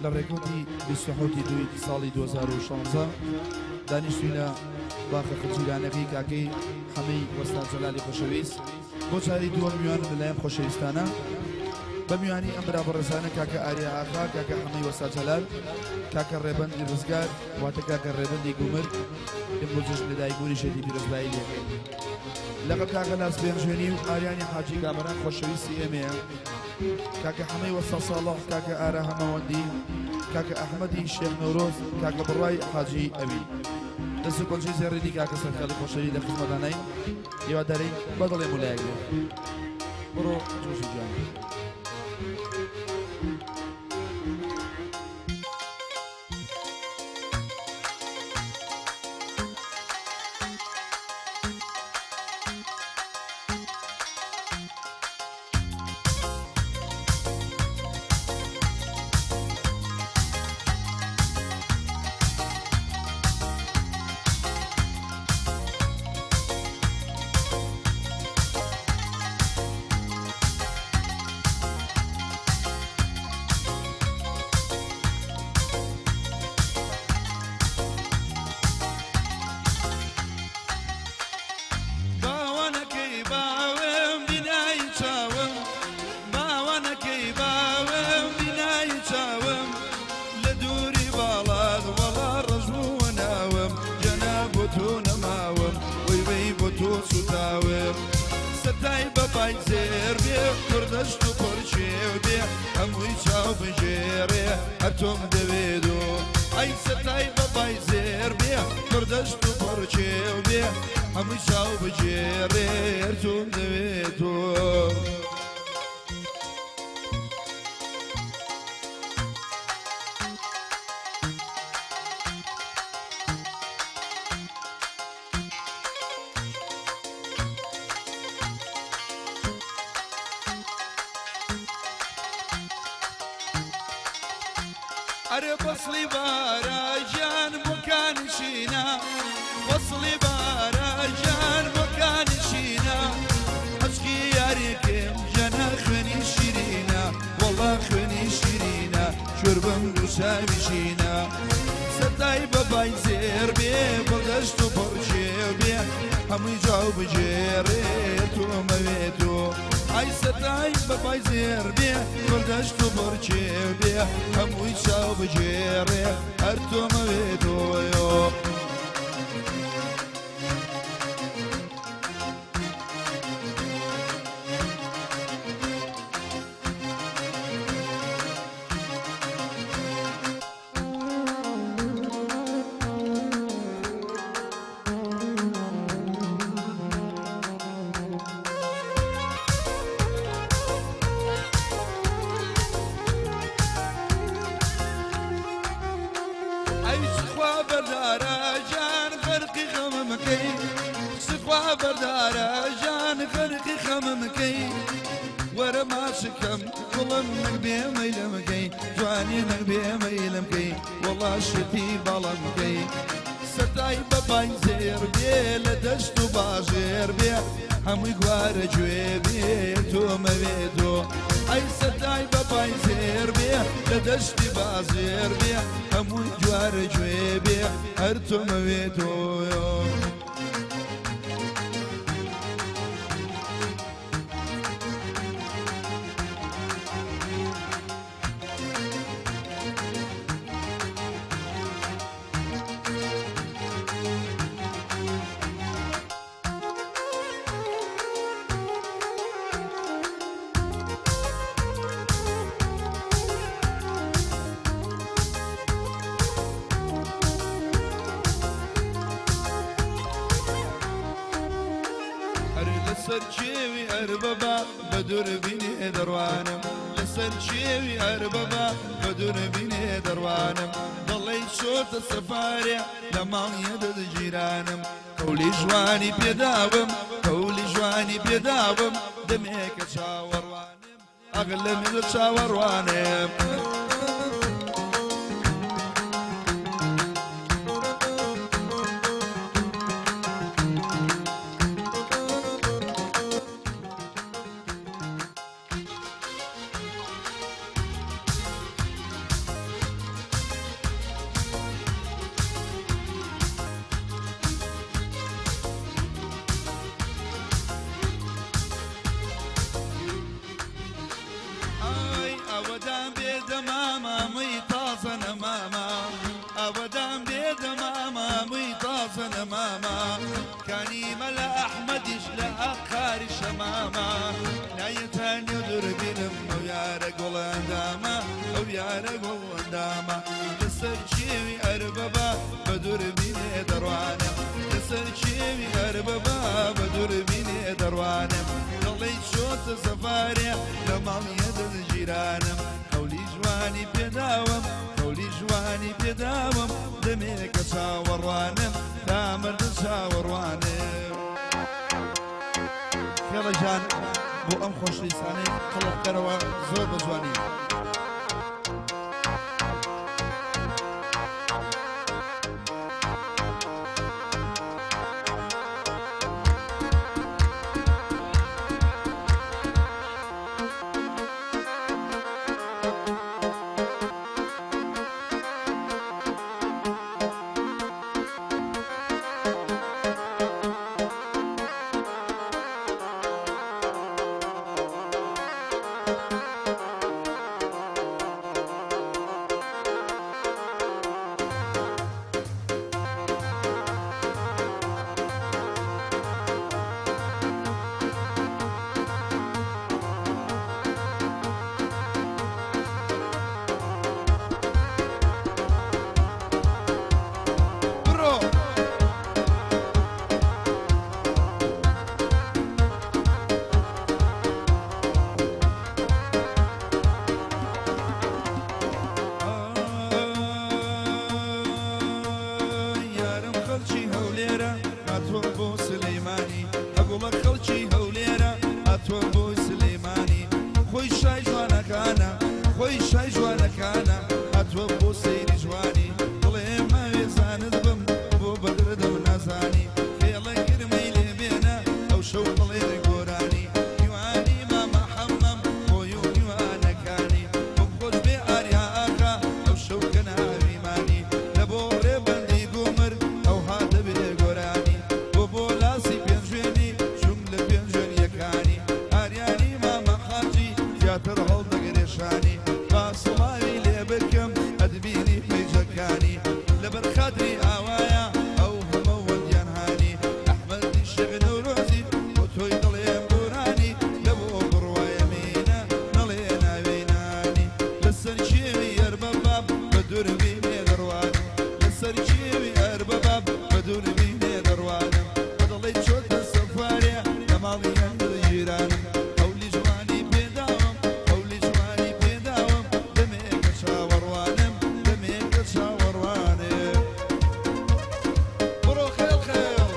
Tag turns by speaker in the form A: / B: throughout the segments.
A: لە ڕێکەوتی 27 دوی ساڵی 2016 دانیشتوینە باخە خجیرانەکەی کاکەی حەمەی وەستا جەلالی خۆشەویست بۆ جاری دووەم میوانم لەلایەن خۆشەویستانە بە میوانی ئەم برا بەڕێزانە کاکە ئاریا ئاغا، کاکە حەمەی وەستا جەلال، کاکە ڕێبەندی ڕزگار واتە کاکە ڕێبەندی گومرگ ئمڕوو جەژن لەدایکبوونیشێتی پیرۆزبایی لێکەین لەگەڵ کاکە لاس پێنجوێنی و ئاریانی حاجی کامەران خۆشەویستی ئێمەیە کاکە حەمەی وەستا ساڵح کاکە ئارا هەمەوەندی کاکە ئەحمەدی شێخ نەورۆز کاکە بڕای حاجی ئەوی دەست و پەنجەی زێڕینی کاکە سەرخێڵی خۆشەوی لە خزمەتدانین هیوادارین بەدڵێ مولایەک بێ بڕۆ جوزی گیان.
B: باوانەکەی باوم بینای چاوم باوانەکەی باوم بینای چاوم لە دووری باڵات وەڵا ڕەش بووە ناوم جەنا بۆ تۆ نەماوم وەی وەی بۆ تۆ سوتاوم سەتای بە پای زێر بێ پڕ دەشت و پڕ کێو بێ هەمووی چاو بگێڕێ هەر تۆم دەوێت و ئەی سەتای بە پای زێر بێ پڕ دەشت و پڕ کێو بێ هەمووی چاو بگێڕێ هەر تۆم دەوێت و. ئەرێ فەسڵی بارە گیان بۆکانشینە فەسڵی بارە گیان بۆکانشینە عەشقی یارێکم ژەنە خوێنی شیرینە وەڵا خوێنی شیرینە شوربم دووچاوی شینە سەتای بە بای زێر بێ بەڵدەشت و پڕ کێو بێ هەمووی جاو بگێڕێ تۆ مەوێت و ئای سەتای بە بای زێر بێ بەڵدەشت و پڕ کێو بێ هەمووی چاو بگێڕێ هەر تۆ مەوێتۆیۆ. ئەی سخوا بەردارە ژان غەرقی خەممکەی سخوا بەردارە ژان غەرقی خەممکەی وەرە ماچکەم گوڵم نەک بێ مەیلمکەی جوانی نەک بێ مەیلمکەی وەڵا شتی باڵمکەی سەتای بە پای زێر بێ لە دەشت و باژێر بێ هەمووی گوارە گوێ بێ تۆ مەوێتۆ ئەی سەتای بە پای زێر بێ لە دەشتی بازێر بێ هەمووی گوارە گوێ بێ هەر تۆ مەوێتۆ. ئەرێ لەسەر کێوی ئەربەبا بە دووربینێ دەڕوانم لەسەر کێوی ئەربەبا بە دووربینێ دەڕوانم دەڵێی چۆتە سەفارێ لە ماڵیە دەدگیرانم قەولی ژوانی پێداوم قەولی ژوانی پێداوم دەمێکە چاوەڕوانم ئەغلە من چاوەڕوانم. شاری شەمامە نایەتە نێو دووربینم ئەو یارە گوڵەندامە ئەو یارە گوڵەندامە لەسەر کێوی ئەربەبا بە دووربینێ دەڕوانم لەسەر کێوی ئەربەبا بە دووربینێ دەڕوانم دەڵێی چۆتە سەفارێ لە ماڵیە دەستگیرانم قەولی جوانی پێداوم قەولی جوانی پێداوم دەمێکە چاوەڕوانم تا مردن چاوەڕوانم.
A: خێڵە گیان بۆ ئەم خۆشەویستانەی قەڵب کەرەوە زۆر بە جوانی.
B: بڕۆ. یارم خەڵکی هەولێرە هاتووە بۆ سلەیمانی ئەگوڵە خەڵکی هەولێرە هاتووە بۆ سلەیمانی خۆی شای جوانەکانە خۆی شای جوانەکانە هاتووە بۆ سەیری جوانی دڵێ ماوێ زانت بم بۆ بەدردم نازانی خێڵە گرمەی لێ بێنە ئەو شەو بڵێ گۆرانی میوانی مامە حەمەم خۆی و میوانەکانی بۆم خۆش بێ ئاریا ئاغا ئەو شەو کە ناویمانی لە بۆ ڕێبەندی گومر ئەوها دەبێ گۆرانی بۆ بۆ لاسی پێنجوێنی چووم لە پێنجوێنیەکانی ئاریانی مامە حاجی زیاتر هەڵدەگرێ شانی با سڵاوی لێ بکەم ئەتبینی پەیجەکانی لەبەر خاتری ئاوایە ئەو هەمە وەندیان هانی ئەحمەدی شێخ نەورۆزی بۆ تۆی دەڵێم گۆرانی لە بۆ بڕوایە مینە نەڵێ ناوێی نانی لەسەر کێوی ئەربەباب بە دووربینێ دەڕوانم لەسەر کێوی ئەربەباب بە دووربینێ دەڕوانم بەدڵی چۆتە سەفارێ لە ماڵی هەندر جیرانم قەولی جوانی پێداوم قەولی جوانی پێداوم دەمێکە چاوەڕوانم دەمێکە چاوەڕوانم.
A: بڕۆ خێڵ خێڵ.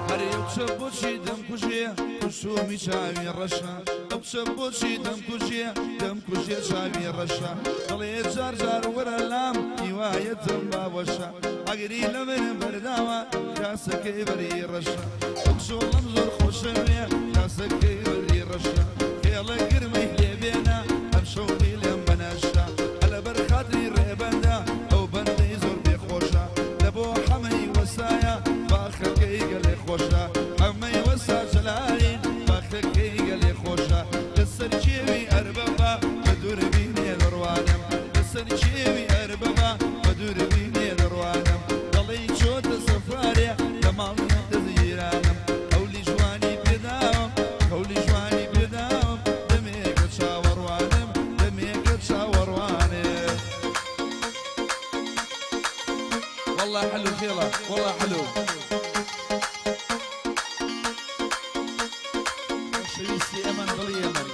B: هەرێ ئەو کچە بۆچی دەمکوژێ کورسومی چاوی ڕەشە ئەو کچە بۆچی دەمکوژێ دەمکوژێ چاوی ڕەشە دەڵێ جار جار وەرە لام هیوایەتم باوەشە ئەگری لە من بەرداوە کراسەکەی بەری ڕەشە ئەو کچۆڵەم زۆر خۆشەوێ کراسەکەی بەری ڕەشە خێڵە گرمەی لێ بێنە ئەمشەو بیلێم بەنەشە لەبەر خاتری ڕێبەندە ئەو بەندەی زۆر پێخۆشە لە بۆ حەمەی وەسایە باخەکەی گەلێ خۆشە حەمەی وەسا جەلالی باخەکەی گەلێ خۆشە لەسەر کێوی ئەربەبا بە دووربینێ دەڕوانم لەسەر کێوی ئەربەبا بە دووربینێ دەڕوانم دەڵێی چۆتە سەفارێ لە ماڵی دەزگیرانم قەولی جوانی پێداوم قەولی جوانی پێداوم دەمێکە چاوەڕوانم دەمێکە چاوەڕوانم.
A: واللە حلو خێڵە واللە حلو. خۆشەویستی ئەمەن دڵی ئەمەن.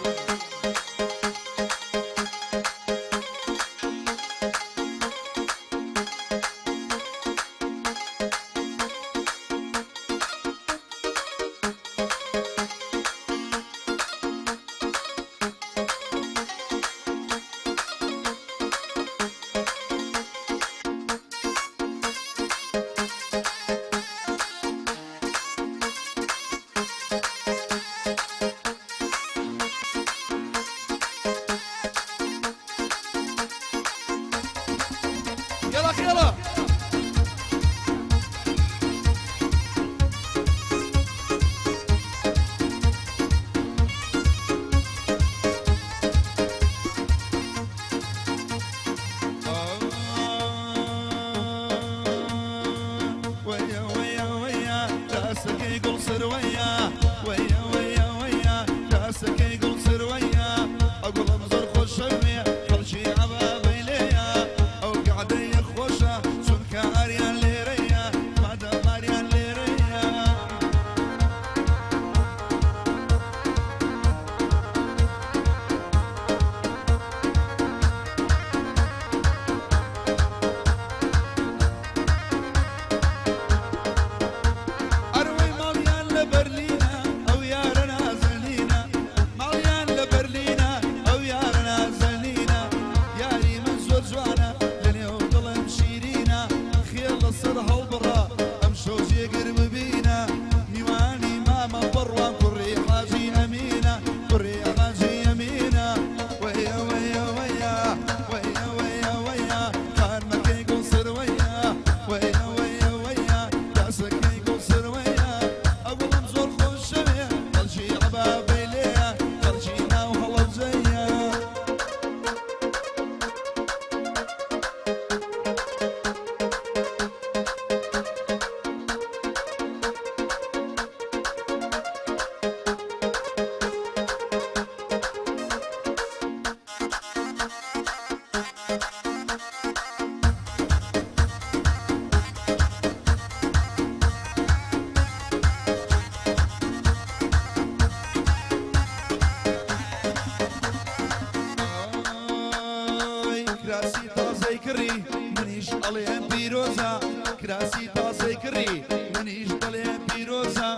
B: کراسی تازەی کڕی منیش دەڵێم پیرۆزە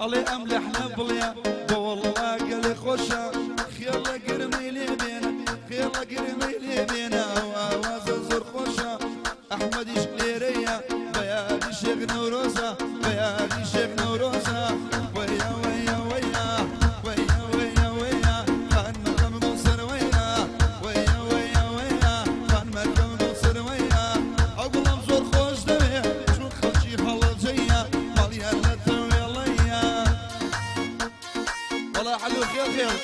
B: ئەڵێ ئەم لەحنە بڵێ بەوەڵڵا گەلێ خۆشە خێڵە گرمەی لێ بێنە خێڵە گرمەی لێ بێنە ئەو ئاوازە زۆر خۆشە ئەحمەدیش لێرەیە بەیادی شێخ نەورۆزە بەیادی شێخ نەورۆزە وەیا وەیا وەیا وەیا وەیا وەیا خانمەکەم گوڵ سەروەیا وەیا وەیا وەیا خانمەکەم گوڵ سەروەیا ئەو گوڵم زۆر خۆش دەوێ چون خەڵکی هەڵەبجەیە ماڵیان لە تەوێڵەیە وەڵا حەلو خێڵ خێڵ.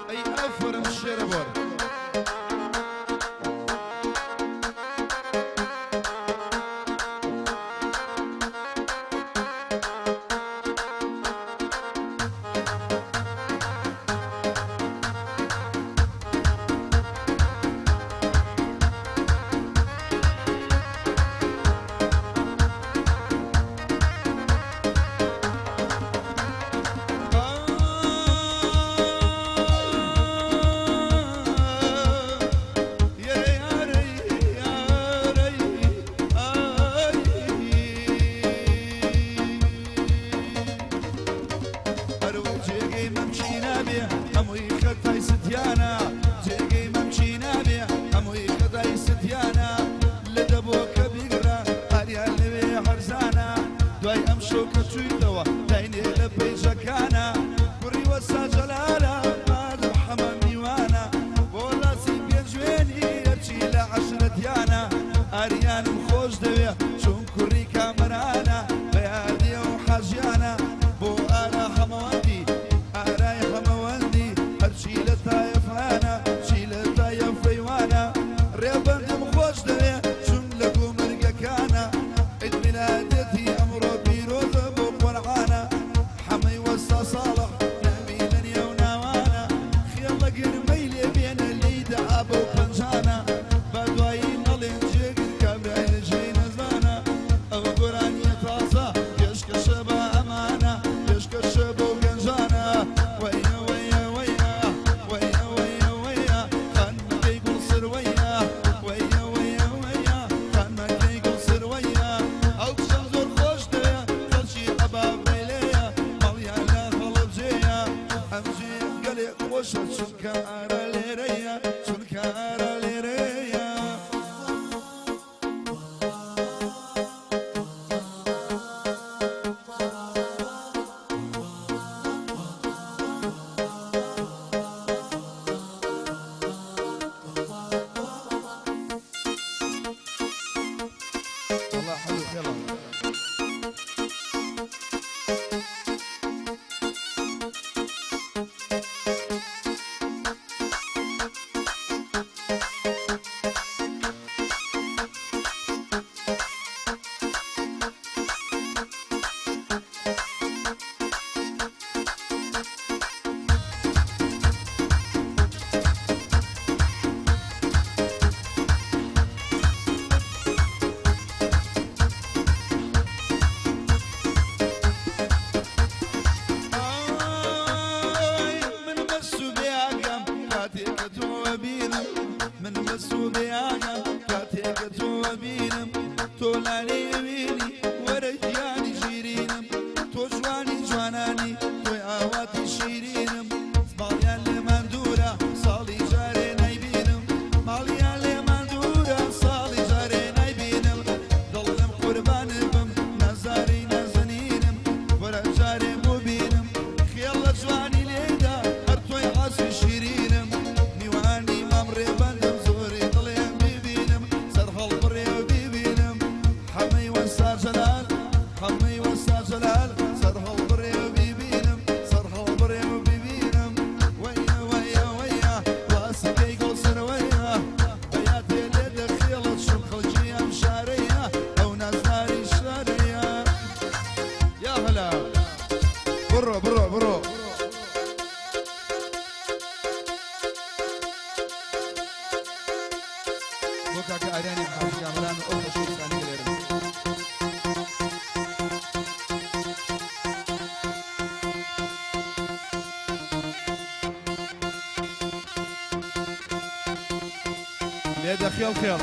B: ئەی ئافەرم شێرە بۆر. جێگەی مەمکی نابێ هەمووی خەتای ستیانە جێگەی مەمکی نابێ هەمووی خەتای ستیانە لە دەبۆ کە بیگرە ئاریان لەوێ هەرزانە دوای ئەم شەو کە چوویتەوە داینێ لە پەیجەکانە کوڕی وەستا جەلالە مادەم حەمە میوانە بۆ لاسی پێنجوێنی هەرچی لە عەشرەتیانە ئاریانم خۆش دەوێ چون کوڕی کامەرانە بە یادی ئەو حاجیانە بۆ ئارا حەمەوەندی ئارای حەمەوەندی هەرچی لە تایەفانە چی لە تایەفەیوانە ڕێبەندم خۆش دەوێ چون لە گومرگەکانە عید میلادێتی ئەمڕۆ پیرۆزە بۆ قورعانە حەمەی وەستا ساڵح ناوی لە نێو ناوانە خێڵە گرمەی لێ بێنە لێی دەئا بەو پەنجانە با دوایی نەڵێن جێگر کابرای لە جێی نەزانە ئەو گۆرانیە تازە پێشکەشە بە ئەمانە پێشکەشە بەو گەنجانە وەیە وەیە وەیە وەیە وەیە وەیە خانمەکەی گوڵ سروەیە وەیە وەیە وەیە خانمەکەی گوڵ سروەیە ئەو کچەم زۆر خۆش دەوێ خەڵکی عەبابەیلەیە ماڵیان لە هەڵەبجەیە ئەم جێیە گەلێ خۆشە چونکە ئارا لێرەیە چونکە ئارا لێرەیە. وەڵا حەلو خێڵە.
A: بۆ کاکە ئاریانی حاجی کامەران و ئەو خۆشەویستانەی کە لێرەن. لێدە خێڵ خێڵ.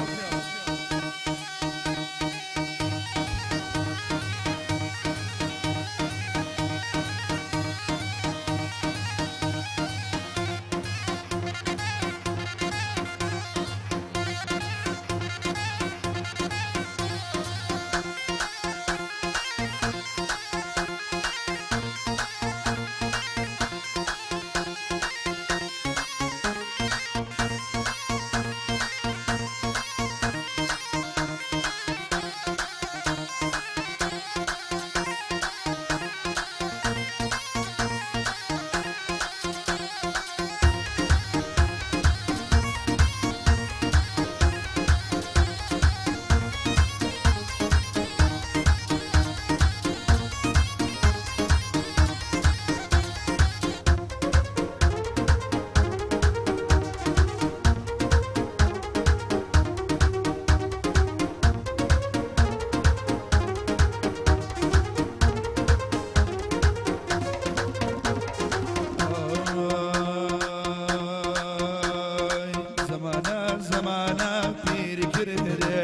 B: زەمانە زەمانە پیری کردێ،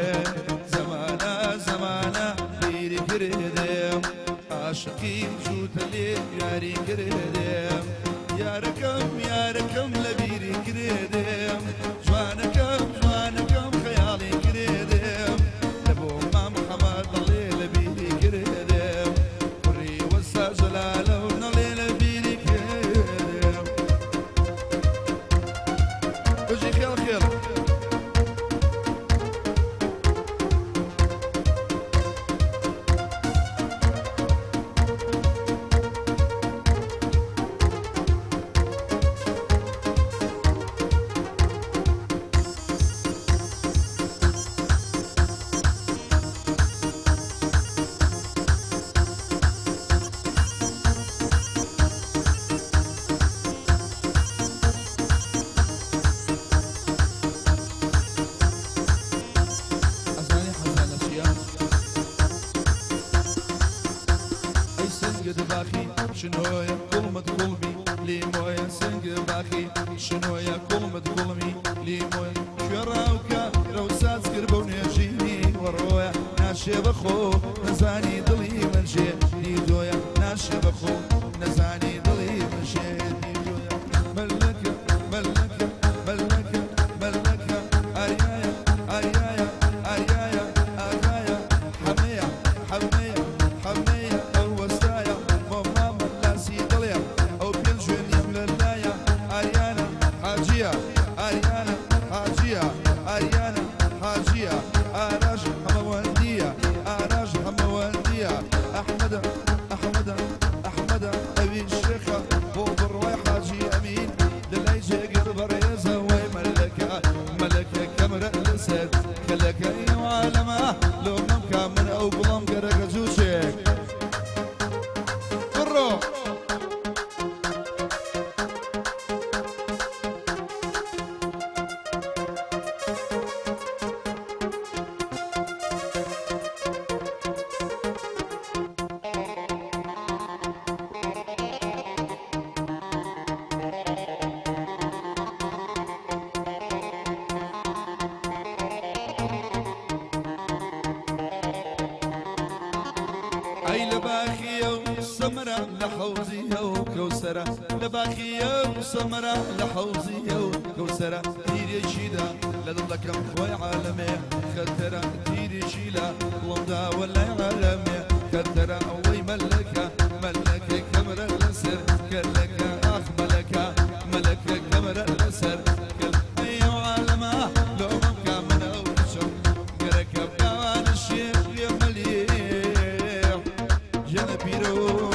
B: زەمانە زەمانە پیری کردێ، عاشقی جووتە لێ یاری کردێ، یارەکەم یارەکەم لە بیری کرێدێ، جوانەکەم جوانەکەم خەیاڵی کرێدێ، لە بۆ مام حەمە دەڵێ لە بیری کرێدێ، کوڕی وەستا جەلالە و نەڵێ لە بیری کرێدێ.
A: بژی خێڵ خێڵ. ئەزانی حەزیان لە چییە؟ ئەی سنگت باخی شنۆیە کوڵمت کوڵمی لیمۆیە، سنگ باخی شنۆیە کوڵمت کوڵمی لیمۆیە، کوێڕاوکە رەوساز کرد بەو نوێژینی وەڕۆیە، ناشێ بەخۆ نەزانی دڵی من ژێ دیدۆیە، ناشێ بەخۆ نەزانی دڵی من ژێ دیدۆیە. مەلەکە مەلەکە مەلەکە مەلەکە ئاریایە ئاریایە ئاریایە ئاغایە حەمەیە حەمەیە حەمەیە ئەو وەستایە مۆمامە لاسی دڵیە ئەو پێنجوێنیم لە لایە، ئاریانە حاجیە ئاریانە حاجیە ئاریانە حاجیە، ئاراش حەمەوەندیە ئاراش حەمەوەندیە، ئەحمەدە ئەحمەدە ئەحمەدە ئەوی شێخە بۆ بڕوای حاجی ئەمین لە لای جێگر بەڕێزە، وەی مەلەکە مەلەکە کەمرە لەسەر کەلەکە عالەمە لۆ مەمکا من ئەو گوڵم گەرەکە جوچێک بڕۆ. ئەی لە باخیە و سەمرە لە حەوزیە و کەوسەرە، لە باخیە و سەمرە لە حەوزیە و کەوسەرە، تیرێکیدا لە دڵەکەم خۆی عالەمێ خەتەرە، تیرێکی لە دڵمدا وەلای عالەمێ خەتەرە، ئەوەی مەلەکە مەلەکە کەمرە لەسەر کەلەکە، ئاخ مەلەکە مەلەکە کەمرە لەسەر کەل، ئەی ئەو عالەمە لۆ مەمکا من ئەو کچم گەرەکە باوانە شێخ مەلیح ژەنە پیرۆ.